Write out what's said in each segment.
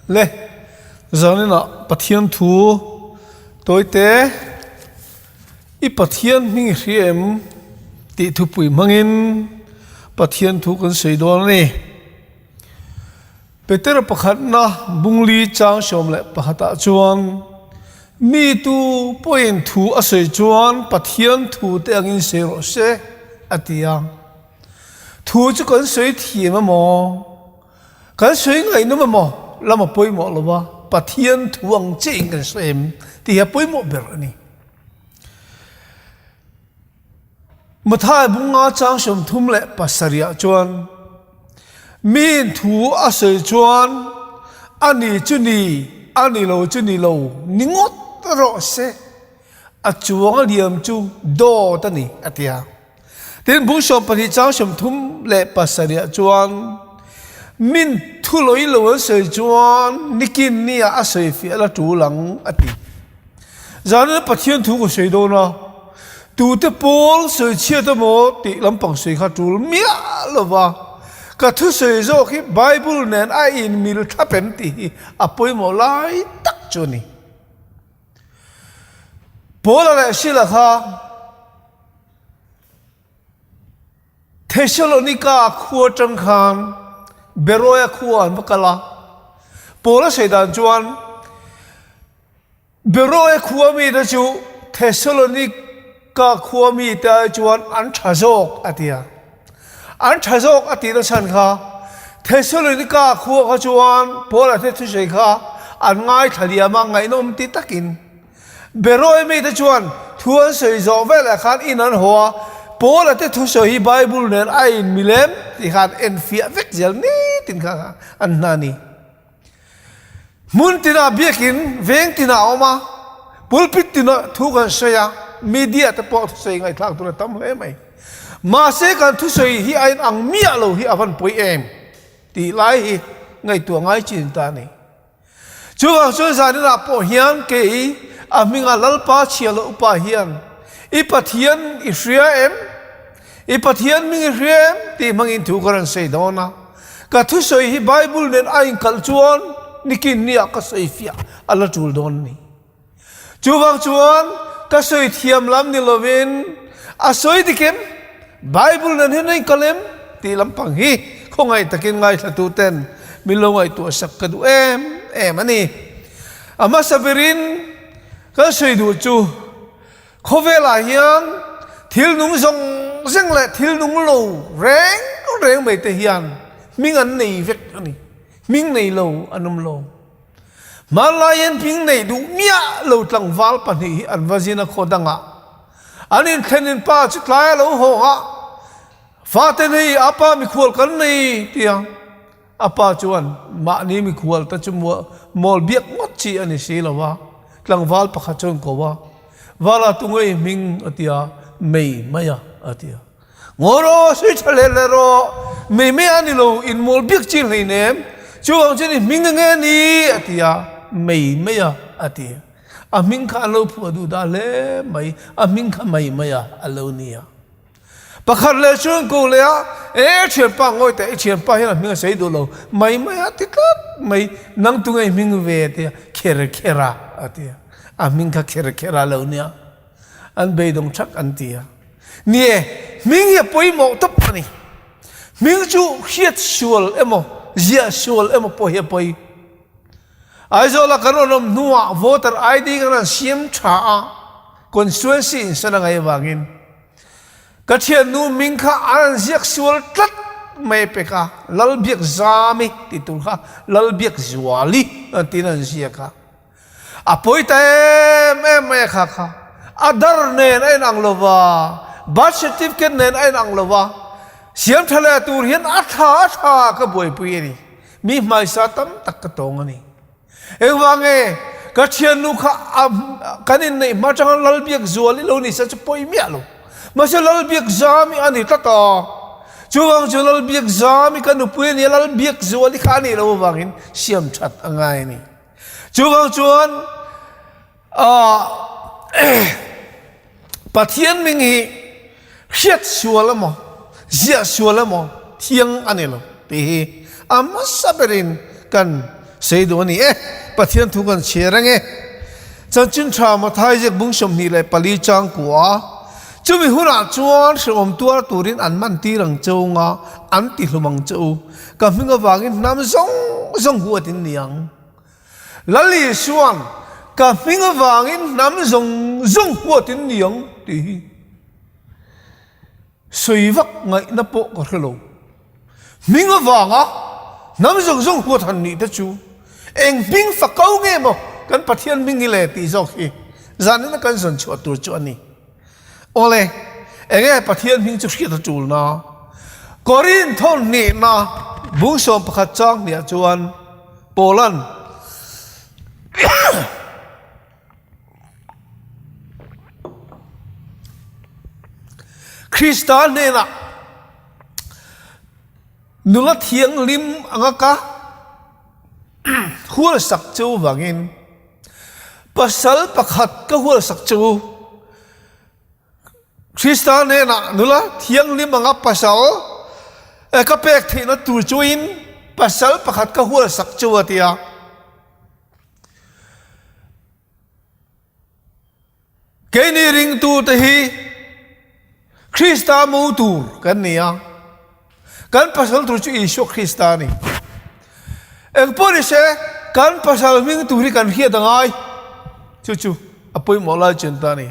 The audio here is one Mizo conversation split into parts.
Le zaninah Pathian thu tawite i Pathian hming i hria em tih thupui hmangin Pathian thu kan sawi dawn a ni. Peter pakhatna bungli chang 11 ah chuan mi tu pawhin thu a sawi chuan Pathian thu te angin sawi rawh se a ti a. Thu chu kan sawi thiam emaw, kan sawi ngaihnawm emaw lam a pawimawh lo va, Pathian thu ang chiahin kan sawi em tih hi a pawimawh ber a ni. Mathai bunga chang 37 ah chuan miin thu a sawi chuan a ni chu ni, a ni lo chu ni lo ni ngawt rawh se, a chuang a liam chu dawt a ni a ti a. Tin, bung 12 chang 37 ah chuan min thu lawih lo an sawi chuan nikin nia a sawi fiah la tul ang a ti. Zanin Pathian thu ka sawi dawn a, tute pawl sawi chhiat emaw tih lampang sawi kha tul miah lo va, ka thusawi zawk hi Bible nen a inmil thlap em tih hi a pawimawh lai tak chu a ni. Paula leh Sila kha Thesalonika khua atang khan Beroia khua an va kal a, Paula sawi dan chuan Beroia khua mite chu Thesalonika khua mite ai chuan an tha zawk a ti a. An tha zawk a tihna chhan kha Thesalonika khua kha chuan Paula te thusawi kha an ngaithla liam a, ngaihnawm ti takin. Beroia mite chuan thu an sawi zawh velah khan in an haw a, Paula te thusawi hi Bible nen a inmil em tih khan enfiah vek zel nitin kha an hna a ni. Hmun tinah biakin veng tinah a awm a, pulpit tinah thu kan sawi a, media te pawh thusawi ngaihthlak tur a tam hle mai. Mahse kan thusawi hi a inang miah lo hi a van pawi em tih lai hi ngaihtuah ngai chin ta a ni. Chuvang chuan zaninah pawh hian kei a hminga Lalpa chhia leh upa hian i Pathian i hria em? I Pathian hming i hria em? tih hmangin thu ka rawn sawi dawn a. Ka thusawi hi Bible nen a inkalh chuan nikin nia ka sawi fiah a la tul dawn a ni. Chuvang chuan ka sawi thiam lam ni lovin a sawi dik em? Bible nen hian a inkalh em? tih lampang hi khawngaih takin ngaithlatu ten min lo ngaihtuah sak ka duh em em a ni. A hmasa berin kan sawi duh chu Khawvelah hian thil nung zawng zawng leh thil nung lo reng reng mai te hian hming an nei vek a ni. Hming nei lo an awm lo. Hmanlai hian hming nei duh miah lo tlangval pahnih hi an va zin a khaw dangah an inthlenin pa chu tlai a lo hawng a, Fate nei a pa mikhual kan nei tia A pa chuan mahni mikhual te chu mawl biak ngawt chi a ni si lo a, tlangval pakhat chuan ko a, Vala tu ngei hming a ti a, Mei mai a a ti a. Ngaw rawh, sawi tha leh leh rawh, Mei mai a ni lo, in mawl biak chi hleinem, chuvang chuan i hming enge a ni a ti a, Mei mai a a ti a. A hming kha an lo phuah duh dah hle mai, a hming kha Mei mai a a lo ni a. Pakhat leh chuan ko leh a, E thianpa ngawi teh, i thianpa hian a hming a sawi duh lo mai mai a ti tlat mai, nang tunge i hming ve a ti a, kher kher a a ti a, a hming kha kher kher a lo nia, an beidawng thak an ti a. Ni e, hming hi a pawimawh tawp a ni. Hming chu hriat sual emaw, ziah sual emaw pawh hi a pawi. Aizawla kan rawn awm hnuah voter ID kan rawn siam tha a, constituency in san a ngaih avangin Ka thiannu hming kha an an ziak sual tlat mai pek a, Lalbiakzami tih tur kha Lalbiakzuali tiin an ziak a. A pawi ta em em mai a kha kha. Aadhaar nen a inang lo va, birth certificate nen a inang lo va, siam tha leh tur hian a tha a tha ka buaipui a ni. Mi hmaisa tam tak ka tawng a ni. Engvang nge ka thiannu kha kan inneih hma atanga Lalbiak zual i lo ni se chu pawi miah lo. Mahse Lalbiak zam i a ni tlat a. Chuvang chu Lalbiak zam i ka nupui a nia Lalbiak zual i kha a nih loh avangin siam that a ngai a ni. Chuvang chuan Pathian hming hi hriat sual emaw ziah sual emaw thiang a ni lo tih hi a hmasa berin kan. Sei duh a ni e, Pathian thu kan chhiar ang e. Chanchin tha Mathai ziak bung 24 chang kua, Chumi hunah chuan hrehawm tuar turin an man tir ang che u nga, an ti hlum ang che u. Ka hming avangin hnam zawng zawng huat in ni ang. Lal Isua'n, Ka hming avangin hnam zawng zawng huat in ni ang tih hi sawi vak ngaihna pawh ka hre lo. Hming avanga hnam zawng zawng huat han nih te chu eng hming fa ko nge maw kan Pathian hming hi le tih zawk hi zanina kan zawn chhuah tur chu a ni. Awle, enge Pathian hming chu hriat a tulna? Korinth hnihna bung 11 chang hniah chuan Paula'n Krista hnenah nula thianghlim anga ka hualsak chu vangin pasal pakhat ka hualsak chu Krista hnenah nula thianghlim anga pasal ka pek theihna tur chuin pasal pakhat ka hualsak chu a ti a. Keini ringtute hi Krista mu tur kan ni a, kan pasal tur chu Isua Krista a ni. Engpawh ni se, kan pasal hming tur hi kan hriat a ngai. Chu chu a pawimawh lai chen ta a ni.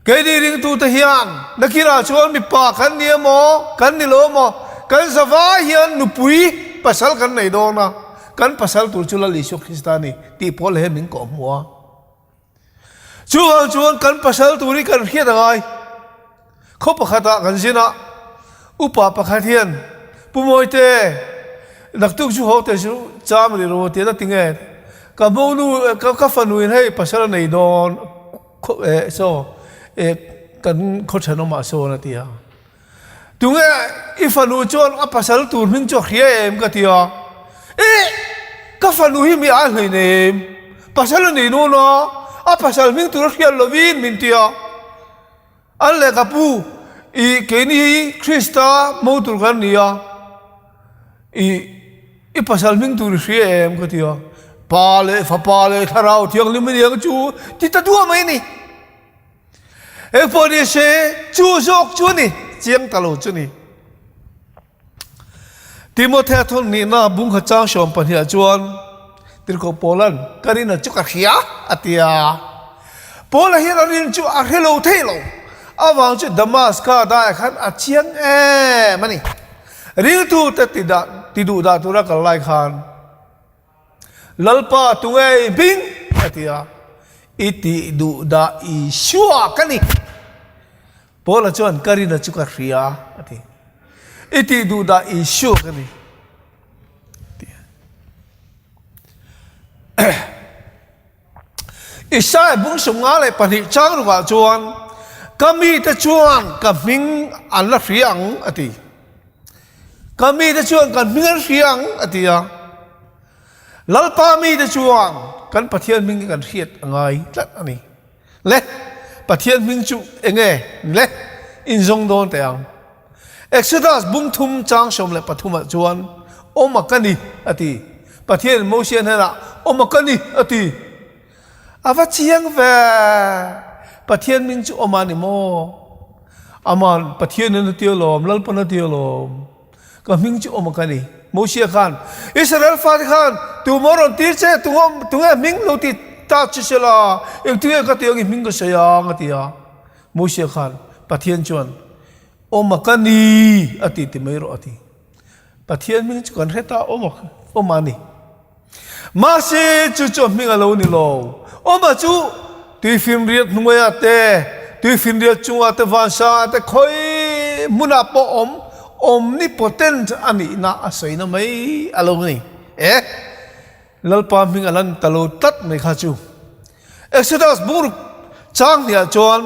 Keini ringtute hian nakinah chuan mipa kan ni emaw, kan ni lo emaw, kan zavai hian nupui pasal kan nei dawn a, kan pasal tur chu Lal Isua Krista a ni tih pawl he min kawh hmu a. Chuvang chuan kan pasal tur hi kan hriat a ngai. Khaw pakhatah kan zin a, upa pakhat hian, Pu Mawite, naktuk chu haw teh chu cham rih rawh tian a ti nge? Ka monu, ka fanuin hei pasal a nei dawn. Khaw eh saw eh kan khaw thenawmah sawn a ti a. Tunge i fanu chuan a pasal tur hming chu a hria em ka ti a. Eh ka fanu hi mi a hlei nei em? Pasal a nei dawn a, a pasal hming tur a hriat lovin min ti a. An leh ka pu i keini hi Krista mo tur kan ni a. I i pasal hming tur i hria em ka ti a, Pa leh Fapa leh Thlarau Thianghlim a ni ang chu ti ta duah mai a ni. Engpawh ni se chu zawk chu a ni, chiang ta lo chu a ni. Timothea thawn nihna bung kha chang sawm pahniha chuan Tirhkoh Paula'n ka rinna chu ka hria a ti a. Paula hian a rin chu a hre lo thei lo, avang chu Damaska daiah khan a chiang em a ni. Ringtute ti duh dah tura kal lai khan, Lalpa tunge i hming? a ti a, I tih duh dah Isua ka ni. Paula chuan, Ka rina chu ka hria, a ti. I tih duh dah Isua ka ni. Isaiah bung 52 chang rukah chuan, Ka mite chuan ka hming an la hria ang, a ti. Ka mite chuan kan hming an hria ang, a ti a. Lalpa mite chuan kan Pathian hming hi kan hriat a ngai tlat a ni. Le, Pathian hming chu eng nge le? Inzawng dawn teh ang. Exodus bung thum chang 13 ah chuan, Awm a ka ni, a ti. Pathianin Mosia hnenah, Awm a ka ni, a ti. A va chiang ve! Pathian hming chu awm a ni maw? Aman, Pathianin a ti alawm, Lalpan a ti alawm. Ka hming chu awm a ka ni. Mosia khan, Israel fate khan, tumaw rawn tir che, tunge hming lo ti ta che sela, engtinge ka ti ang i hming ka sawi ang, a ti a. Mosia khan, Pathian chuan, Awm a ka ni, a ti ti mai rawh, a ti. Pathian hming chu kan hre ta awm a, awm a ni. Mahse, chu chu a hming a lo ni lo. Awm a chu tuifinriat hnuaiah te, tuifinriat chungah te, vansangah te, khawi hmunah pawh awm, omnipotent a nihna a sawina mai a lo ni. E, Lalpa hming a lan ta lo tlat mai kha chu. Exodus bungruk chang hniah chuan,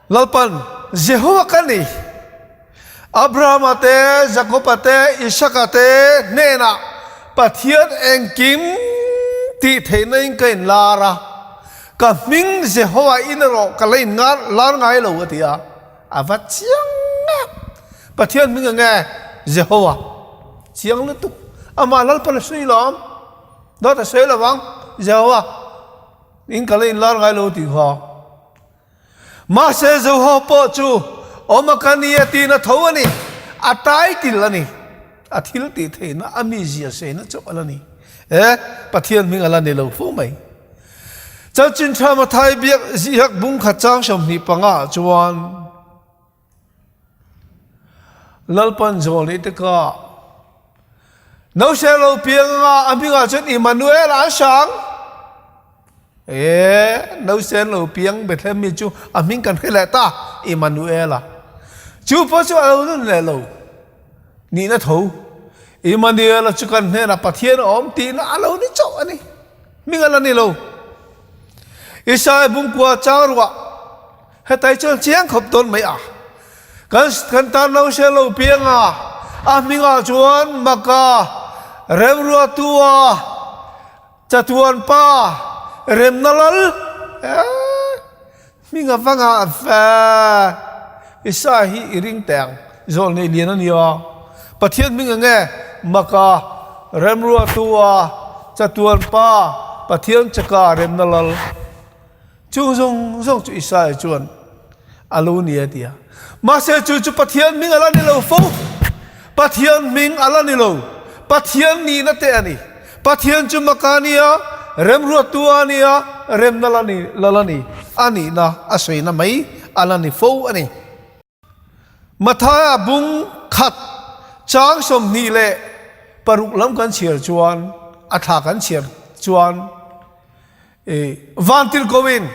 Lalpan, Jehova ka ni. Abrahama te, Jakoba te, Isaka te hnenah Pathian engkim tih theihna in ka inlar a, ka hming Jehova in erawh ka la inlar ngai lo a ti a. A va chiang ngap. Pathian hming ang e, Jehova. Chiang lutuk. Amah Lalpan a sawi lawm. Dawt a sawi lovang. Jehova in ka la inlar ngai lo tih kha. Mahse Jehova pawh chu awm a ka ni a tiin a tho a ni. A title a ni. A thil tih theihna, a mizia saina chauh a la ni. E, Pathian hming a la ni lo fo mai. Chanchin Tha Mathai biak ziak bung khat chang 25 ah chuan Lalpan zawl nih te ka Nose lo piang anga a hmingah chuan Immanuel an sang. E, nausen lo piang Bethlehem mi chu a hming kan hre leh ta, Immanuela. Chu pawh chu a lo nun leh lo. Nihna tho. Immanuela chu kan hnenah Pathian a awm tihna a lo ni chauh a ni. Hming a la ni lo. Isaiah bungkua chang ruah hetai chuan chiang khawp dawn mai a. Kan kan tan nausen lo piang a, a hmingah chuan Maka Remruatua Chatuan pa remna lal eh hming a va ngah ve Isa hi i ring teh ang zawl nei lian a nia Pathian hming ang e Maka remruatua chatuan pa Pathian chaka remna lal Chung zawng zawng chu Isaia chuan a lo ni a ti a. Mahse chu chu Pathian hming a la ni lo fo. Pathian hming a la ni lo. Pathian nihna te a ni. Pathian chu maka a ni a, remruattu a ni a, remna la ni lal a ni. A nihna a sawina mai a la ni fo a ni. Mathaia bung khat chang 26 lam kan chhiar chuan a thla kan chhiar chuan Vantirhkohin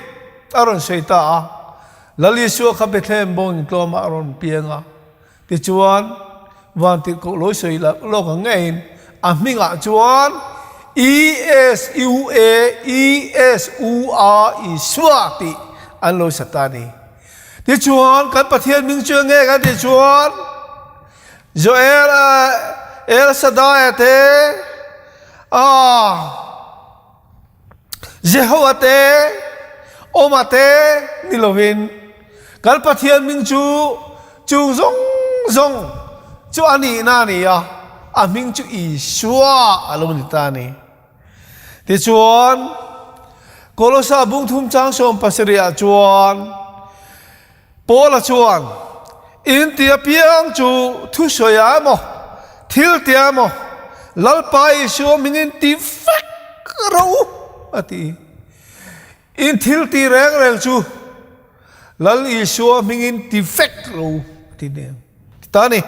a rawn sawi ta a, Lal Isua kha Bethlehem bawngin tlawmah a rawn piang a, tichuan Vantirhkoh lo sawi lawk ang ngeiin a hmingah chuan E-S-U-A, E-S-U-A, Isua tih an lo sa ta a ni. Tichuan kan Pathian hming chu enge kan tih chuan Joel El Shaddai te ah Jehovah te Oma te ni lovin kan Pathian hming chu chung zawng zawng chu a nihna a ni a, a hming chu Isua a lo ni ta a ni. Tichuan Kolosa bungthum chang 17 ah chuan Paula chuan, In ti apiang chu thusawi ah emaw, thil ti ah emaw, Lalpa Isua hmingin ti vek rawh u, a ti. In thil ti reng reng chu Lal Isua hmingin ti vek rawh u, a ti nen. Ti ta a ni.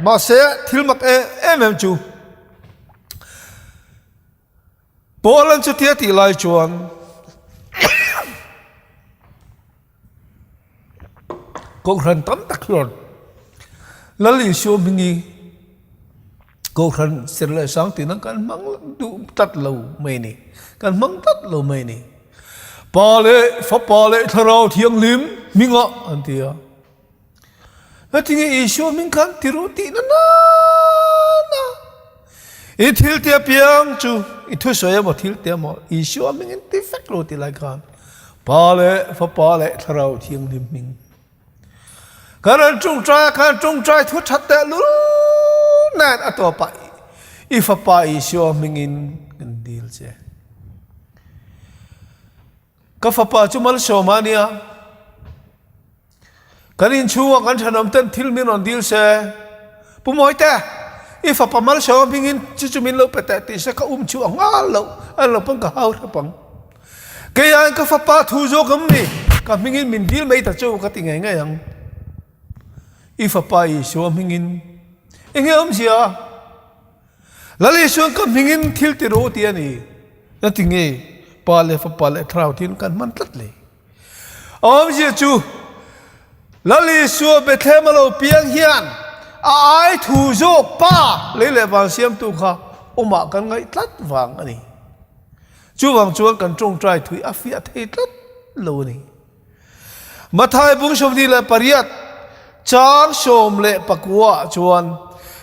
Mahse, thil mak em em chu Paul-a'n chutia tih lai chuan Kohhran tam tak hian Lal Isua hmingi Kohhran Sir leh Sang tihna kan hmang duh tlat lo mai a ni. Kan hmang tlat lo mai a ni. Pa leh Fapa leh Thlarau Thianghlim hmingah an ti a. Ngatinge Isua hming khan ti ru tih na nana. I thil te apiang chu i thusawi emaw thil te emaw Isua hming in ti vek lo ti lai khan Pa leh Fapa leh Thlarau Thianghlim hming. Kan an tawngtai a khan tawngtai thu that teh lul nen a tawpah i Fapa Isua hming in kan dil che. Ka fapa chu malsawma a nia. Kan inchhunga kan thenawm ten thil min rawn dil se, Pu Mawite, i fapa malsawma hmingin chu chu min lo pe teh tih se ka um chu a nghal loh, a lo pawn ka hau hrep ang. Keiain ka fapa thu zawk ang ni, ka hmingin min dil mai ta chu ka ti ngei ngei ang. I fapa Isua hmingin eng nge awmzia? Lal Isuan ka hmingin thil ti rawh ti a ni. Na ti nge Pa leh Fapa leh Thlarau tiin kan hman tlat le. A awmzia chu Lal Isua Bethlehem a lo piang hian a ai thu zawk Pa lei leh vang siamtu kha awmah kan ngaih tlat vang a ni. Chuvang chuan kan tawngtai thui a fiah thei tlat lo a ni. Mathai bung 28 chang 19 ah chuan,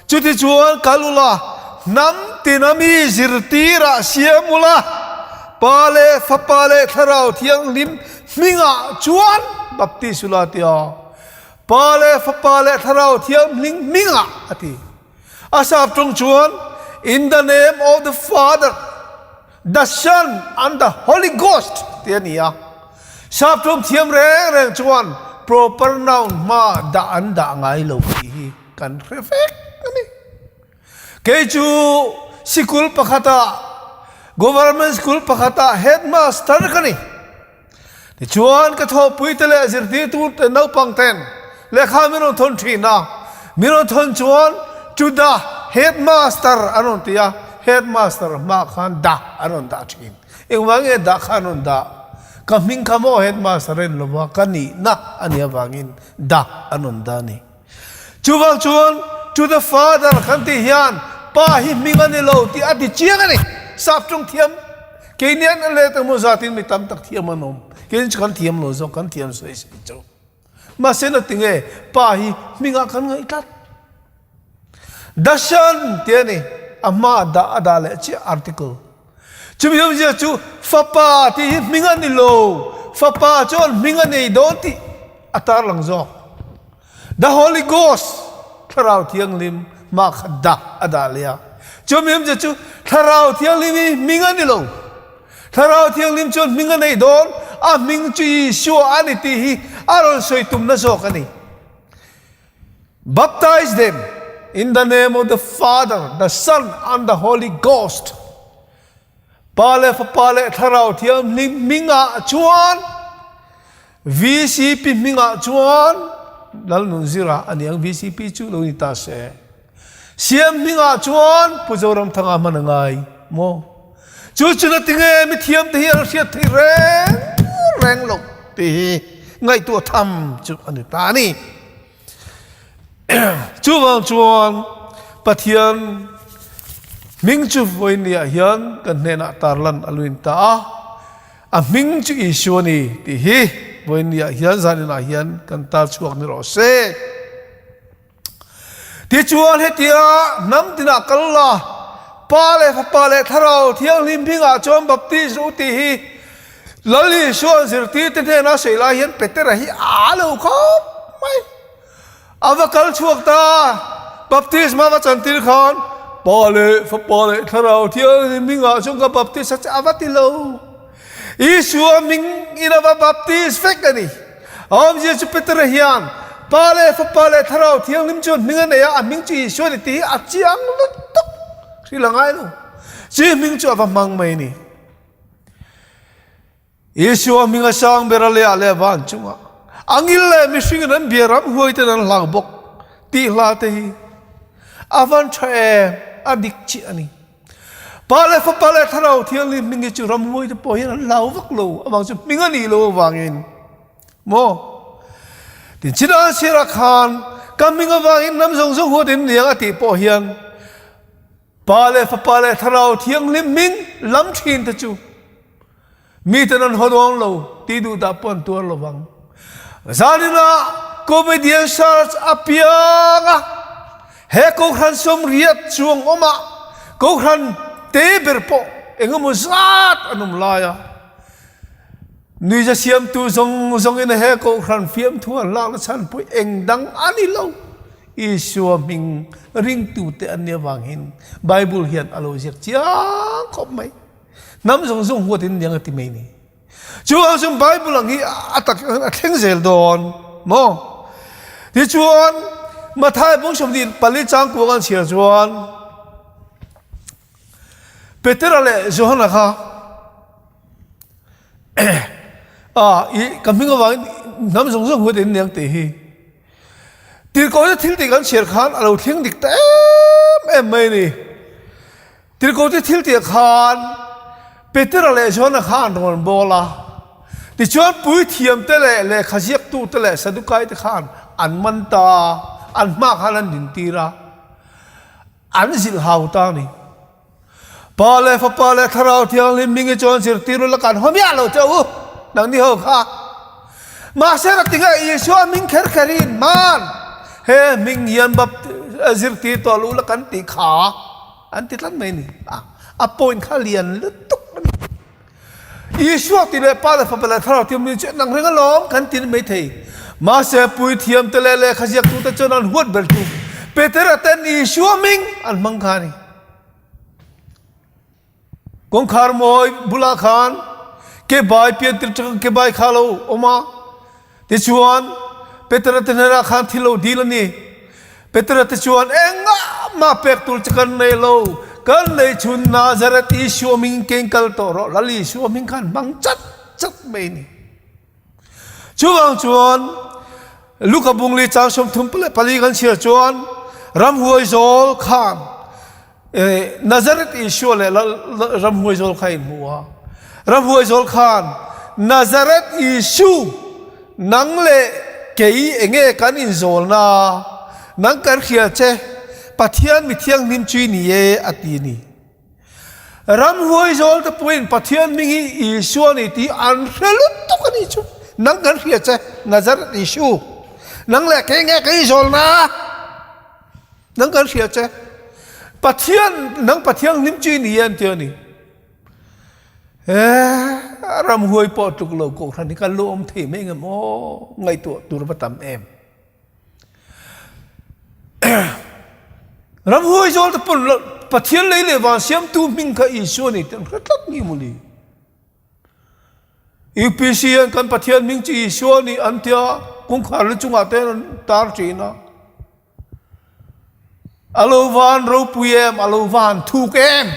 Chutichuan kal ula, hnam tina mi zirtirah siam ula, Pa leh Fapa leh Thlarau Thianghlim hmingah chuan baptis ula a ti a. Pa leh Fapa leh Thlarau Thianghlim hmingah a ti. A sap tawng chuan In the name of the Father, the Son and the Holy Ghost tih a ni a. Sap tawng thiam reng reng chuan proper noun hma dah an dah ngai lo tih hi kan hre vek a ni. Kei chu sikul pakhatah, government school pakhatah headmaster ka ni. Tichuan ka thawhpuite leh zirtirtu te naupang ten lehkha min rawn thawn thin a, min rawn thawn chuan to the headmaster an rawn ti a, headmaster hmaah khan the an rawn dah thin. Engvang nge dah kha an rawn dah? Ka hming kha maw headmaster a ni lova, ka nihna a nih avangin the an rawn dah a ni. Chuvang chuan to the father kan tih hian pa hi hming a ni lo tih a ti chiang a ni. Sap ṭawng thiam keini an a let emaw zatin mi tam tak thiam an awm. Keini chu kan thiam lo zawk, kan thiam sawi sawi chu. Mahse na tinge pa hi hmingah kan ngaih tlat. The son tih a ni, a hma dah a dah leh chiah article. Chumi awmzia chu fapa tih hi hming a ni lo, fapa chuan hming a nei dawn tih a tarlang zawk. The Holy Ghost, Thlarau Thianghlim, mah kha dah a dah leh a. Chumi awmzia chu Thlarau Thianghlim hi hming a ni lo. Thlarau Thianghlim chuan hming a nei dawn, a hming chu Isua a ni tih hi a rawn sawi tumna zawk a ni. Baptize them in the name of the Father, the Son and the Holy Ghost. Pa leh Fapa leh Thlarau Thianghlim hmingah chuan VCP hmingah chuan Lalnunzira a niang VCP chu lo ni ta se. Siam hmingah chuan Pu Zoramthanga hman a ngai maw? Chu chu na tinge mi thiam te hi an hriat theih reng reng lo tih hi ngaihtuah tham chu a ni ta a ni. Chuvang chuan Pathian hming chu vawinia hian kan hnenah tarlan a luin ta a, a hming chu Isua a ni tih hi vawinia hian zaninah hian kan tar chhuak ni rawh se. Tichuan hetia hnam tinah kal la, Pa leh Fapa leh Thlarau Thianghlim hmingah chuan baptis u tih hi Lal Isua'n zirtirte hnena sawi lai hian Petera hi a lo khawp mai. A va kal chhuak ta, baptisma va chantir khan Pa leh Fapa leh Thlarau Thianghlim hmingah chuan ka baptis a che a va ti lo. Isua hming in a va baptis vek a ni. A awmzia chu Petera hian Pa leh Fapa leh Thlarau Thianghlim chuan hming a nei a, a hming chu Isua a ni tih hi a chiang lutuk hrilh a ngai lo. Chu hming chu a va hmang mai a ni. Isua hming a sang ber a leh ah leh van chungah angil leh mihringin an bia ram huai ten an hlau bawk tih hla te hi a van tha em, a dik chiah a ni. Pa leh Fapa leh Thlarau Thianghlim hming hi chu ramhuai te pawh hian an hlau vak lo avang chu hming a nih loh avangin maw tin chinah sirah khan ka hming avangin hnam zawng zawng huat in niang a tih pawh hian Pa leh Fapa leh Thlarau Thianghlim hming lam thin te chu Miten an haw dawn lo tih duh dah pawh an tuar lo vang. Zaninah comedian search a piang a, he Kohhran sawmriat chuang awmah Kohhran te ber pawh engemaw zat an awm lai a, nuiza siamtu zawng zawngin he Kohhran fiamthu an lakna chhan pawh eng dang a ni lo. Isua hming ringtute an nih avangin Bible hian a lo ziak chiang khawp mai. Hnam zawng zawng huat in niang a ti mai ni. Chu ang chuan Bible ang hi a tak a thleng zel dawn maw? Tichuan Mathai bung 24 chang kuang an chhiar chuan Petera leh Johana kha a i ka hming avangin hnam zawng zawng huat in niang tih hi Tirhkohte thil tih kan chhiar khan a lo thleng dik ta em em mai ni. Tirhkohte thil tih khan Petera leh Johana kha an rawn bawl a. Tichuan puithiamte leh lehkha ziaktute leh Sadukaite khan an man ta a, an hma khan an dintir a, an zilh hau ta a ni. Pa leh Fapa leh Thlarau Thianghlim hming hi chuan zirtir ula kan haw miah lo che u, nangni ho kha. Mahse ka ti nge Isua hming kher kher hi hman he hming hian zirtir tawh lo ula kan tih kha an ti tlat mai a ni. A point kha lian lutuk a ni. Isua tih leh Pa leh Fapa leh Thlarau Thianghlim chu nang reng alawm kan ti mai thei. Mahse, puithiamte leh lehkha ziaktute chuan an huat ber chu. Petera ten Isua hming an hmang kha a ni. Kawngkhar mawi bulah khan ke bai piantir ṭang ke bai kha lo awm a. Tichuan, Petera te hnenah khan thil lo dil a ni. Petera te chuan, Engah mah pek tur che kan nei lo. Kan nei chhun Nazareth Isua hming keng kal tawh rawh. Lal Isua hming khan hmang chat chat mai a ni. Chuvang chuan Luka bungli chang 34 kan chhiar chuan ramhuai zawl khan Nazareth Isua leh ramhuai zawl kha in hmu a. Ramhuai zawl khan Nazareth Isu nang leh kei enge kan inzawlna nang kan hria che Pathian mi thianghlim chu i ni e a ti a ni. Ramhuai zawl te pawhin Pathian hming hi Isua a ni tih an hre lutuk a nih chu. Nang kan hria che, Nazareth Isu. Nang leh kei nge ka inzawlna? Nang kan hria che. Pathian, nang Pathian hlim chu i ni e an ti a ni. Eh, ramhuai pawh tluk lo kohhran hi kan lo awm thei mai ngem aw, ngaihtuah tur va tam em. Ramhuai zawl te pawn Pathian lei leh van siamtu hming kha Isua ni tih an hre tlat ni mawni. UPC hian kan Pathian hming chu Isua ni an tia kawngkhar lu chungah te an tar thin a. A lo van ropui em, a lo van thuk em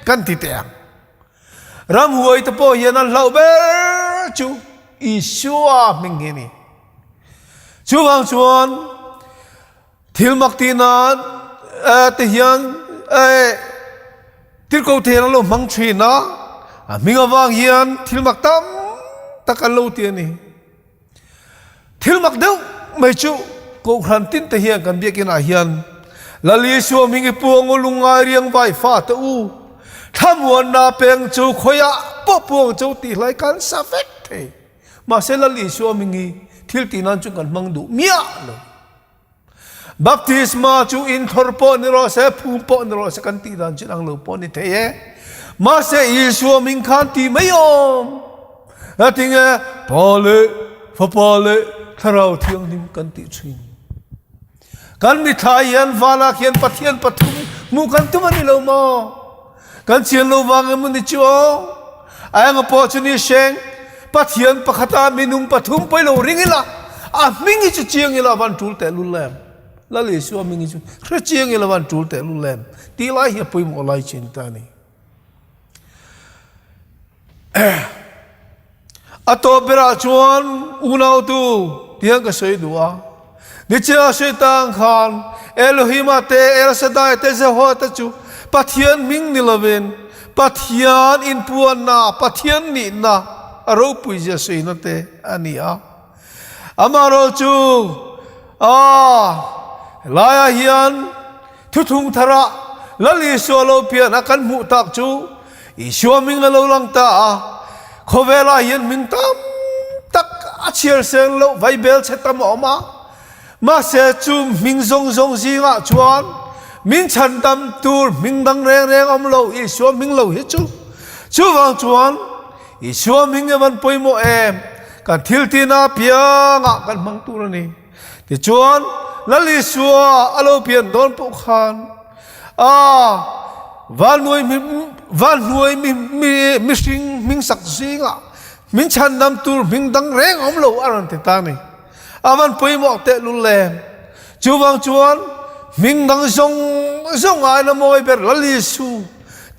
kan ti teh ang. Ramhuai te pawh hian an hlauh ber chu Isua hming hi a ni. Chuvang chuan thil mak tih nan te hian tirhkoh te hian an lo hmang thin a, a hming avang hian thil mak tam tak an lo ti a ni. Thil mak deuh mai chu Kohhran tin te hian kan biakin ah hian Lal Isua hming i puang u lungngai riang vai fa te u thlamuanna peng chu khawiah pawh puang chu tih hlai kan sa vek thei. Mahse Lal Isua hming hi thil tih nan chu kan hmang duh miah lo. Baptisma chu inthawr pawh ni rawh se, phum pawh ni rawh se kan tih dan chin ang lo pawh ni thei e. Mahse Isua hming khan ti mai awm. Tinge Pa leh Fapa leh Thlarau Thianghlim kan tih thin. Kan mitthla hian vanah khian Pathian pathum hmuh kan tum a ni lo maw? Kan chian lo vang emaw ni chu aw? A enga pawh chu ni hreng, Pathian pakhata minung pathum pawi lo ring ila, a hming hi chu chiang ila van tul tehlul em? Lal Isua hming hi chu hre chiang ila van tul tehlul em? Tih lai hi a pawimawh lai chin ta a ni. A tawp berah chuan unautu tiang ka sawi duh a. Nichina sawi tang khan Elohima te, El Shaddai te, Jehovah te chu Pathian hming ni lovin Pathian inpuanna, Pathian nihna a ropui zia sawina te a ni a. Amaherawh chu a helaiah hian Thuthung tharah Lal Isua lo pian a kan hmuh tak chu Isua hming a lo lang ta a, khawvelah hian hming tam tak a chhiar seng loh vaibel chhe tam a awm a, mahse chu hming zawng zawng zingah chuan min chhandam tur hming dang reng reng awm lo Isua hming lo hi chu. Chuvang chuan Isua hming hi van pawimawh em, kan thil tihna apiangah kan hmang tur a ni. Tichuan, Lal Isua a lo pian dawn pawh khan a vanhnuai vanhnuai mihring hming sak zingah min chhandam tur hming dang reng awm lo a rawn ti ta a ni. A van pawimawh tehlul em! Chuvang chuan hming dang zawng zawng aiin a mawi ber Lal Isu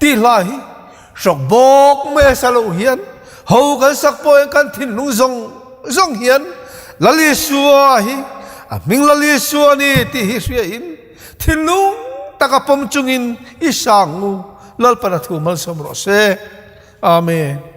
tih hla hi hrawk bawk mai a sa loh hian ho kan sak pawh hian kan thinlung zawng zawng hian Lal Isua hi a hming Lal Isua a ni tih hi hriain thinlung taka pawm chungin i sang u Lalpan a thu malsawm rawh se. Amen.